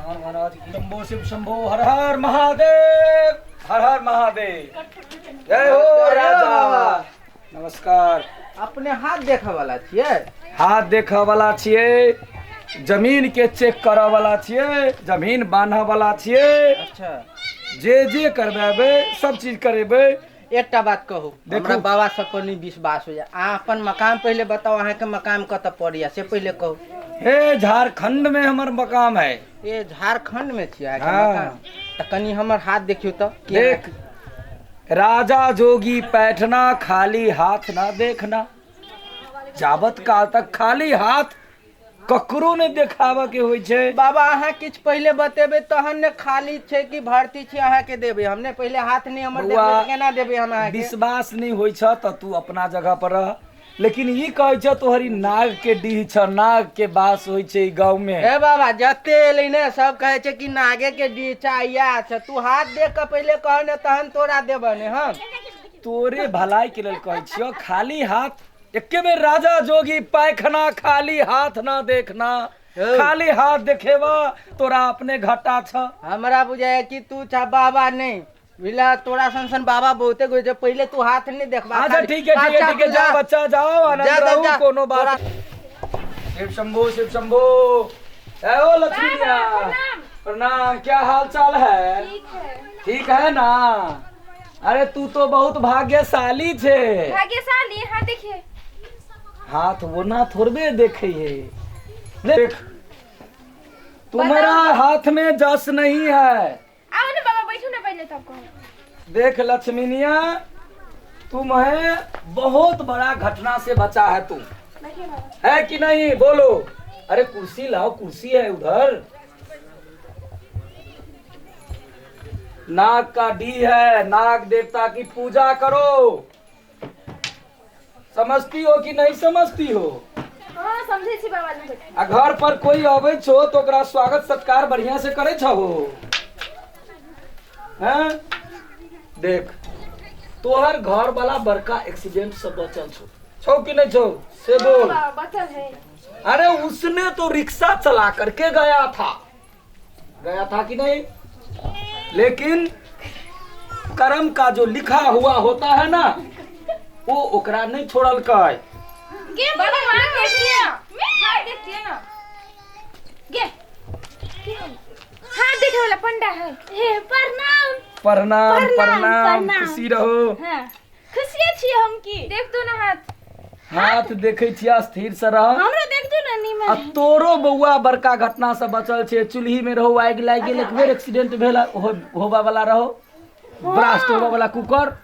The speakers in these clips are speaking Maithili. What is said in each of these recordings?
हनुमान महाराज की। शंभो शिव शंभो, हर हर महादेव, हर हर महादेव, जय हो राजा। नमस्कार। अपने हाथ देखऽ वाला छियै? हाथ देखऽ वाला छियै, जमीन के चेक करऽ वाला छियै, जमीन बान्हऽ वाला छियै। अच्छा। जे जे करबेबै सब चीज करेबै। एकटा बात कहू? देखू। हमरा बाबा सब पर नहीं विश्वास होइया। अहाँ अपन मकान पहिले बताउ, अहाँके मकान कतऽ पड़ैया से पहिले कहू। हे, झारखंड में हमर मकाम है। ए, झारखंड में छियै अहाँके हाँ। मकान? तऽ कनि हमर हाथ देखियौ तऽ केना। देख, राजा जोगी बैठना, खाली हाथ ना देखना। जाबत काल तक खाली हाथ ककरो नहि देखाबऽ के होइ छै। बाबा, अहाँ किछु पहिले बतेबै तहन ने। खाली छै कि भर्ती छै अहाँके देबै हम ने। पहिले हाथ नहि हमर बौआ, देखबै तऽ केना देबै हम अहाँके? विश्वास नहि होइ छ तऽ तू अपना जगह पर रह, लेकिन ई कहै छ तोहर ई नाग के डीह छ, नाग के बास होइ छै ई गाँव में। हे बाबा, जते एलै ने सब कहै छै कि नागे के डीह छै, इएह छै। तू हाथ देख कऽ पहिले कह ने, तहन तोरा देबऽ ने हम। तोरे भलाई के लेल कहै छियौ, खाली हाथ एके बेर राजा जोगी पैखना, खाली हाथ ना देखना। हौ। खाली हाथ देखेबा तोरा अपने घाटा छ। हमरा बुझाय कि तू छा बाबा नहि बुझला, तोरा सन सन बाबा बहुते गो छै। पहिले तू हाथ नहि देखबा। अच्छा, खाली। ठीक है, ठीक है। अच्छा, ठीक है, तू जा जा। बच्चा, जाओ, आनंद जा, जा, रहू। जा। कोनो बात। तोरा- शिव शंभू, शिव शंभू। ए ओ लक्ष्मी, प्रणाम। प्रणाम। क्या हाल चाल है? ठीक है। ठीक है ना? अरे, तू तो बहुत भाग्यशाली छे। भाग्यशाली? हाँ, देखिए। हाथ वो ना थोड़बे देखे है। देख, तुम्हारा हाथ में जस नहीं है। आओ ना बाबा, बैठू ना पहले, तब कहो। देख लक्ष्मीनिया, तुम्हें बहुत बड़ा घटना से बचा है तू। बैठिए बाबा। है कि नहीं, बोलो। अरे, कुर्सी लाओ, कुर्सी है उधर। नाग का डी है, नाग देवता की पूजा करो। समझती हो कि नहीं समझती हो? हाँ, समझे छी बाबा जी, बैठिए। आ घर पर कोई अबै छो तो ओकरा स्वागत सत्कार बढ़िया से करे छहो? हैं? देख, तोहर घर वाला बड़का एक्सीडेंट से बचल छो, छो कि नहीं छो से हाँ, बोल। बाबा, बचल है। अरे, उसने तो रिक्शा चला करके गया था, गया था कि नहीं? लेकिन कर्म का जो लिखा हुआ होता है ना, वो ओकरा नहीं छोड़लकै। गे बाबा, हाथ देखिए, हाथ देखिए ना। गे, हाथ देखे वाला पंडा है। हे, प्रणाम। प्रणाम। प्रणाम, प्रणाम। प्रणाम। खुशी रहो। हाँ, खुशिये छी हम की। देख दू ना हाथ। हाथ देखै छियै, स्थिर से रह। हमरो देख दू ना आ नीमन। तोरो बौआ बड़का घटना से बचल छै। चूल्ही में रहो, आगि लागि गेल, एक बेर एक्सीडेंट भेल होबा वाला रहो, ब्लास्ट होबा वाला कुकर।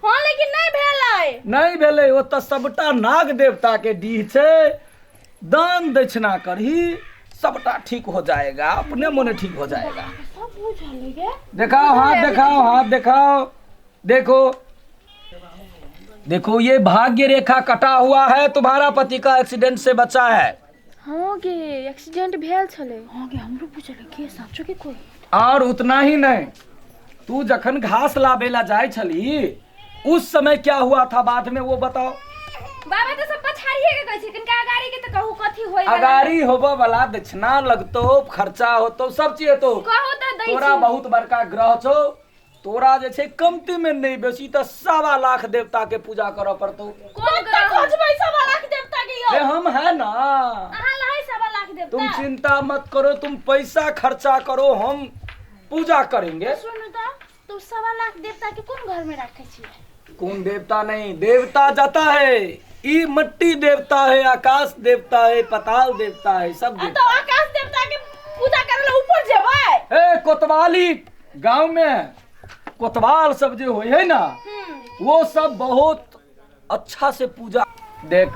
हाँ, लेकिन नहीं भेलै। नहि भेलै। ओतऽ सबटा नाग देवता के डीह छै। दान दक्षिणा करही, सबटा ठीक हो जाएगा, अपने मोने ठीक हो जाएगा। सब बुझल है गे। दिखाओ हाथ, दिखाओ हाथ, दिखाओ। देखो देखो, ये भाग्य रेखा कटा हुआ है, तुम्हारा पति का एक्सीडेंट से बचा है। हाँ गे, एक्सीडेंट भेल छलै। हाँ गे, हमरो बुझल है के साचो के कोई। और उतना ही नहीं, तू जखन घास लाबे ला जाय छली, उस समय क्या हुआ था बाद में, वो बताओ। बाबा, तो सब पछाड़िए के कहै छै, कनिका अगाड़ी के तऽ कहू, कथी होय वाला। अगाड़ी होबो वाला दक्षिणा लगतो, खर्चा होतो, सब चीज होतो। कहू तऽ दै तोरा छी। बहुत बड़का ग्रह छौ। तोरा जे छै कमती में नहीं बेसी तऽ 1.25 लाख देवता के पूजा करऽ पड़तौ। कोन ग्रह? खोजबै 1.25 लाख देवता के यौ? ए, हम है ना। अहाँ लहै 1.25 लाख देवता। तुम चिंता मत करो, तुम पैसा खर्चा करो, हम पूजा करेंगे। सुनू तऽ, तू 1.25 लाख देवता के कोन घर में राखै छियै? कौन देवता नहीं, देवता जाता है। ई मट्टी देवता है, आकाश देवता है, पताल देवता है, सब आ देवता। तऽ आकाश देवता के पूजा करे ला ऊपर जेबै? ए, कोतवाली गांव में कोतवाल सब जो होय है ना, वो सब बहुत अच्छा से पूजा। देख,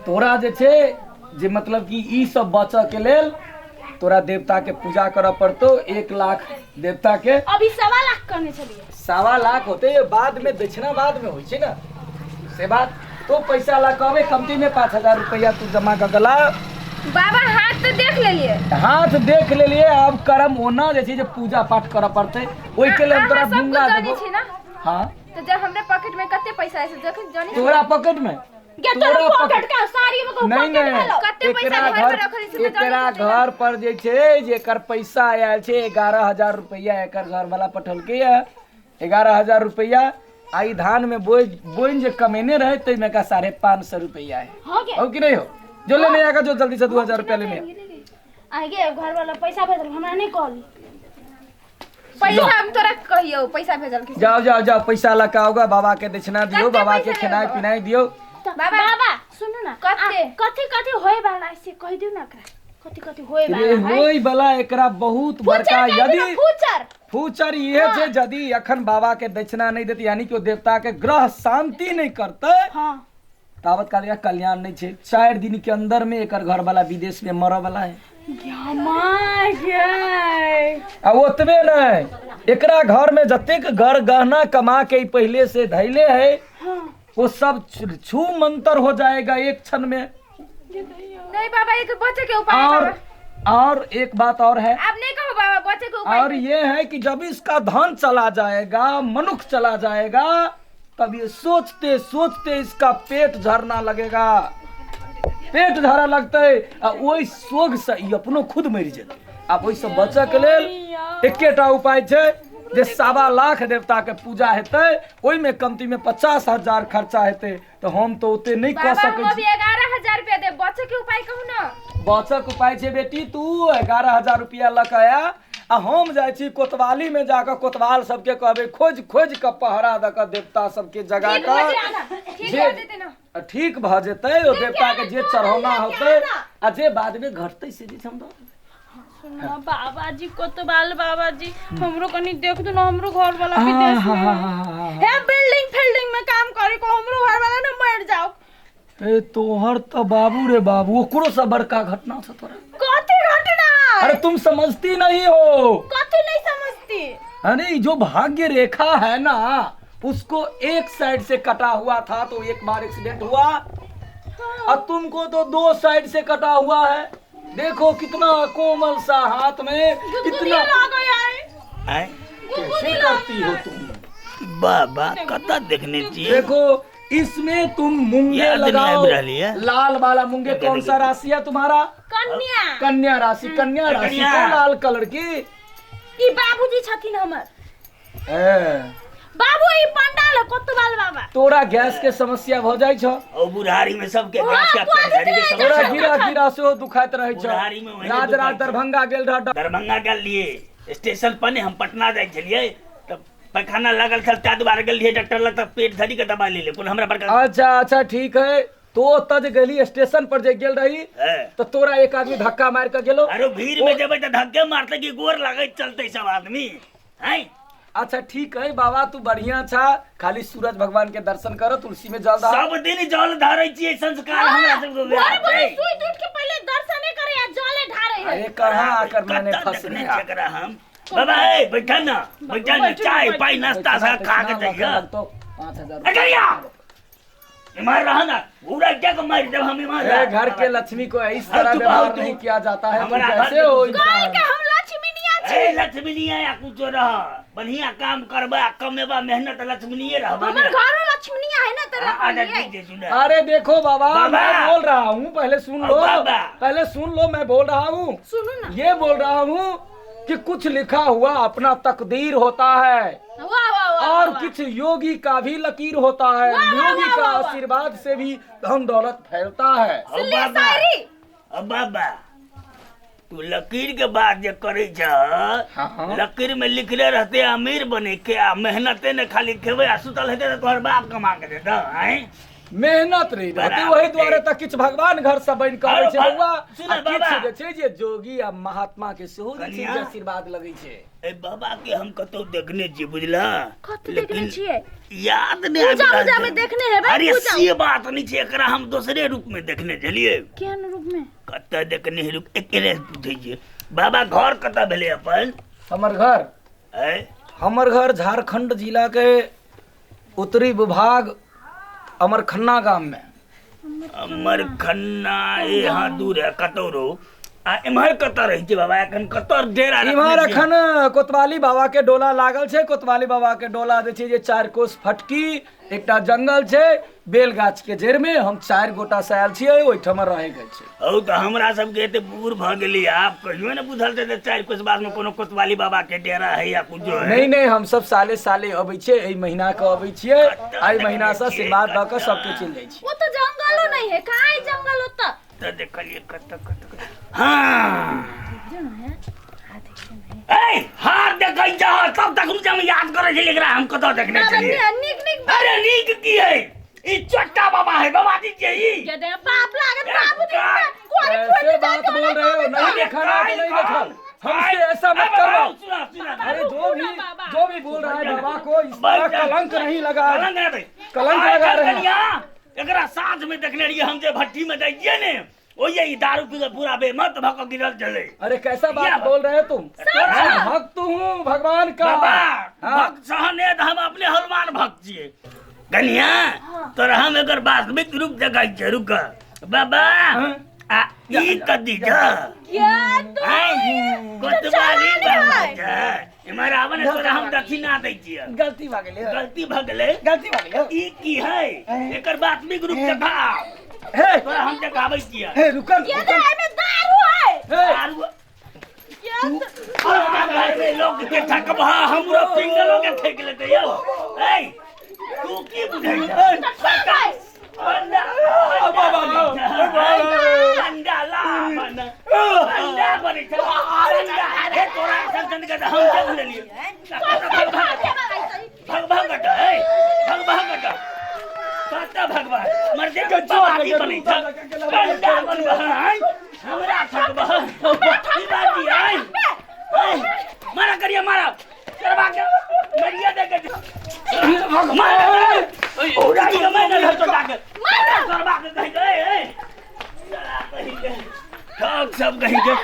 तोरा जे छै जे मतलब कि ई सब बचऽ के लेल तोरा देवता के पूजा करऽ पड़तौ, 1 लाख देवता के। अभी 1.25 लाख कहने छलियै। 1.25 लाख होते, बाद में दक्षिणा बाद में होइ छै ना, से बात। तो पैसा ला कहबै, कमती में 5,000 रुपया तू जमा कऽ के ला। बाबा, हाथ तऽ देख लेलियै। हाथ देख लेलियै, आब करम ओना जे छै जे पूजा पाठ करऽ पड़तै, ओहिके लेल हम तोरा अहाँ सब भूंगा कुछ जानै देबो। छी ना? हाँ। तऽ जब हमरे पॉकेट में कते पैसा है, जखन जानै छी। तोरा पॉकेट में गे तोरा तोरा पॉकेट का साड़ी में को नहीं पॉकेट नहीं भेलो। कते पैसा एकरा घर में घर रखल छै से एकरा जानै छियै। घर पर जे छै जे एकर पैसा आयल छै 11,000 रुपैआ एकर घर वाला पठौलकै ये 11,000 रुपैआ आ ई धान में बोइ बोइन जे कमेने रहे ताहिमे का 550 रुपैआ है। हो गे। हो कि नहीं हो? जो लेने आएगा जो जल्दी से 2,000 रुपया लेने आ। आगे घर वाला पैसा भेजल हमरा नहीं कहली। पैसा हम तोरा कहियो पैसा भेजल के। जाओ जाओ जाओ पैसा लगा होगा बाबा के दक्षिणा दियो कते बाबा के पैसा खेनाई लेबो? पिनाई दियो। बाबा बाबा सुनू ना कते? कथी कथी होए वाला है से कहि दियो ना एकरा कथी कथी होए रे वाला है। होय वाला एकरा बहुत बड़का फूचर यदि फूचर फूचर इहे छै यदि अखन बाबा के दक्षिणा नहीं देती यानी कि ओ देवता के ग्रह शांति नहीं करते हां तावत काल एकरा कल्याण नहीं छै। 4 दिन के अंदर में एकर घर वाला विदेश में मरऽ वाला है। आ ओतबे नहीं एकरा घर में जतेक घर गहना कमा के ई पहले से धैले है वो सब छू मंतर हो जाएगा एक क्षण में। नहीं बाबा एक बचे के उपाय और बाबा। और एक बात और है। आप नहीं कहो बाबा बचे के उपाय। और ये है कि जब इसका धन चला जाएगा मनुष्य चला जाएगा तब ये सोचते सोचते इसका पेट झरना लगेगा पेट झरा लगते आ ओहि शोक से ई अपनो खुद मरि जेतै। आब ओहिसँ बचऽ के लेल एकेटा उपाय छै जे 1.25 लाख देवता के पूजा हेतै ओहिमे कमती में 50,000 खर्चा हेतै तऽ हम तऽ ओते नहि कऽ बाबा सकै हम अभी छी। 11,000 रुपया दे बचे के उपाय कहू ना। बचऽ के उपाय छै बेटी तू 11,000 रुपया लऽ कऽ आ आ हम जाइ छी कोतवाली में जाकऽ कोतवाल सबके कहबै खोजि खोजि कऽ पहरा दऽ कऽ देवता सबके जगा ठीक भऽ कऽ जेतै ठीक जे भऽ जेतै ना। ठीक भऽ जेतै ओ देवता के जे चढ़ौना होतै आ जे बाद में घटतै से जे छै हम दऽ देबै। सुनो बाबा जी कोतवाल बाबा जी हमरो कनी देख दो ना हमरो घर वाला विदेश में है बिल्डिंग फील्डिंग में काम करे को हमरो घर वाला ना मर जाओ। ए तोहर तो बाबू रे बाबू ओकरो से बड़का घटना छ तोरा। कथी घटना? अरे तुम समझती नहीं हो। कथी नहीं समझती? अरे जो भाग्य रेखा है ना उसको एक साइड से कटा हुआ था तो एक बार एक्सीडेंट हुआ और तुमको तो 2 साइड से कटा हुआ है। देखो कितना कोमल सा हाथ में कितना कैसे करती हो तुम बाबा कता देखने चाहिए। देखो इसमें तुम मूंगे लगाओ लाल वाला मूंगे। कौन सा राशि है तुम्हारा? कन्या। कन्या राशि। कन्या राशि को लाल कलर की ई बाबूजी छथिन हमर। बाबू ई पंडाल कोतवाल बाबा तोरा गैस के समस्या भ जाय छ ओ बुढ़ारी में सबके गैस के पेट के समस्या। तोरा गिरा गिरा सेहो दुखाइत रहै छ। बुढ़ारी में ओहने राज राज दुखाइत छै। दरभंगा गेल रह दरभंगा गेल रहियै स्टेशन पर ने हम पटना जाइ छलियै तब पैखाना लागल छल ताहि दुआरे गेल रहियै डॉक्टर लग तब पेट धरी के दबाई लेले कोनो हमरा बड़का। अच्छा अच्छा ठीक है तो ओतऽ जे गेली स्टेशन पर जे गेल रही तो तोरा एक आदमी धक्का मार के गेलो। अरे भीड़ में जेबै तऽ धक्के मारतै कि गोर लागैत चलतै सब आदमी हैं। अच्छा ठीक है बाबा तू बढ़िया छा खाली सूरज भगवान के दर्शन कर तुलसी में जल धार। सब दिन जल धारै छियै संस्कार हमरा सब के भोरे भोरे सुति उठ के पहले दर्शने करे आ जले ढारे है। अरे कहाँ आकर मैंने कतऽ फंस देखने गया। छियै एकरा हम? बाबा ए बैठा ना बैठा ना चाय पाई नाश्ता सब खा के जइया। तो 5,000 अरे इमार रहा ना पूरा क्या को मार जब हम इमार ए, घर के लक्ष्मी को इस तरह तू व्यवहार बाबू, नहीं किया जाता है। तुम हमारा घर कैसे के हो तू इंसान? कल के हम लक्ष्मी निया ए लक्ष्मी निया या कुछ रह बढ़िया काम करबा कमेबा मेहनत लक्ष्मी निये रहबा हमर घरो लक्ष्मी निया है ना तेरा अच्छा ठीक है सुन। अरे देखो बाबा बाबा। मैं बोल रहा हूँ पहले सुन लो बाबा। पहले सुन लो मैं बोल रहा हूँ सुनो ना ये बोल रहा हूँ कि कुछ लिखा हुआ अपना तकदीर होता है वाह वाह वाह और कुछ योगी का भी लकीर होता है। योगी का आशीर्वाद से भी धन दौलत फैलता है। बाबा अब बाबा तू लकीर के बात जे करे छ हाँ। लकीर में लिखले रहते अमीर बने के आ मेहनते ने खाली खेबे आ सुतल हेते त तोहर बाप कमा के देत हैं। मेहनत नहीं रहते बराबर वही छै। दुआरे तक किछु भगवान घर से बनि कऽ आबै छै आरो बौआ। सुन आ बाबा। किछु जे छै जे जोगी आ महात्मा के सेहो जे छै कनिया। जे आशीर्वाद लगै छै। ए बाबा के हम कतौ देखने छियै बुझला कतौ देखने छियै? याद नहीं पूजा आबि रहल उजा छै। में देखने हेबै, अरे पूजा से बात नहीं छै एकरा हम दोसरे रूप में देखने छलियै। केहन रूप में? कतऽ देखने हे रुक एकरे पूछै छियै बाबा घर कतऽ भेलै अपन? हमर घर ए हमर घर झारखंड जिला के उत्तरी विभाग अमरखन्ना गाम में। अमरखन्ना यहाँ दूर है कतौ रो। आ एम्हर कतऽ रहै छै बाबा एखन कतऽ डेरा रखने इम्हर छियै? एखन कोतवाली बाबा के डोला लागल छै। कोतवाली बाबा के डोला जे छै जे 4 कोस फटकी एकटा जंगल छै, बेल गाछ के जड़ में हम 4 गोटा से आयल छियै, ओहिठाम रहे के छै। हौ तऽ हमरा सबके एते बूढ़ भऽ गेली, आब कहियो ने बुझल छै जे 4 कोस बाद में कोनो कोतवाली बाबा के डेरा है या कुछो है। नहीं नहीं, हम सब साले साले अबै छियै, एहि महीना के अबै छियै, एहि महीना से आशीर्वाद दऽ के सबके चलि जाइ छियै। वो तो जंगलो नहीं है, कहाँ है जंगल होता? तऽ देखलियै कतऽ कतऽ। हाँ ए हाथ देखै जा तब तक रुक जा, हम याद करै छलियै एकरा हम कतऽ देखने बाबा छलियै। निक निक। अरे नीक की है, ई चट्टा बाबा है, बाबा जी के ई। के दे बाप लागत बाबू जी कोरी ऐसे बात बोल रहे हो, नहीं देखा ना तो नहीं देखा, हमसे ऐसा मत करवाओ। सुना सुना। अरे जो भी बोल रहा है बाबा को इस तरह कलंक नहीं लगा, कलंक ना दे, कलंक लगा रहे हैं। कन्या एकरा साँझ में देखने रहिए हम जे भट्टी में जाइए ने, ओये ई दारू पी के पूरा बेमत भऽ के गिरल छलै। अरे कैसा बात बोल रहे हो तुम, मैं भक्त हूँ भगवान का। बाबा हाँ। भक्त सहने तऽ हम अपने हनुमान भक्त छियै। कन्या तोरा हम एकर वास्तविक रूप देखै छियै, रुक बाबा। आ ई कदी जा क्या तो कोतवाली बाबा छै, इम्हर आब ने, तोरा हम दक्षिणा दै छियै। गलती भऽ गेलै। गलती भऽ गेलै, गलती भऽ गेलै। ई की है, एकर वास्तविक रूप देखाओ। हे तोरा हम देखाबै छियै। हे रुकन ये दे में दारू है। हे दारू क्या तो अपना घर में लोग के ठकबा, हमरो पिंगलो के ठेक लेते यौ। ए तू की बुझै छ? पंडा पंडा ला पंडा पंडा बनै छ पंडा। हे तोरा संतन के हम देख लेलियै। भग भग कट, ए भग भग कट, कत भगवान मर्दे के बाबाजी बनै छ, पंडा बनबह हमरा ठकबह ई बाजी। आइ मारा करिया, मारा करवा के मरिया दे के मारा, उड़ा के मैं न धर चोटा के मारा करवा के कहि के। ए साला कहि के ठग सब कहि के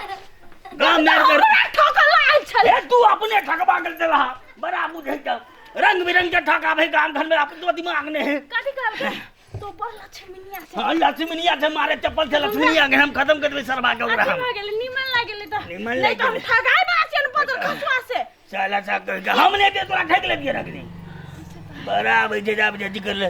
गाम में कर ठोकर लाल छल। ए तू अपने ठकबा के चला, बड़ा बुझै छ, रंग बिरंग के ठकाबे गाम घर में, अपन तो दिमाग ने है। कथी कहलकै तो बड़ लक्ष्मीनिया से? हाँ लक्ष्मीनिया से मारे चप्पल से लक्ष्मीनिया के हम खत्म कर देबै सरबा के ओकरा अथी हम। भऽ गेलै, निमन लागेलै तऽ। निमन नहीं तऽ हम लागि गेलै। ठगाइ बासियन पदर खसुआ से। साला सा कह के हम ने दे तोरा ठक लेतियै रखनी बड़ा आबै छै, जाब जे कर ले।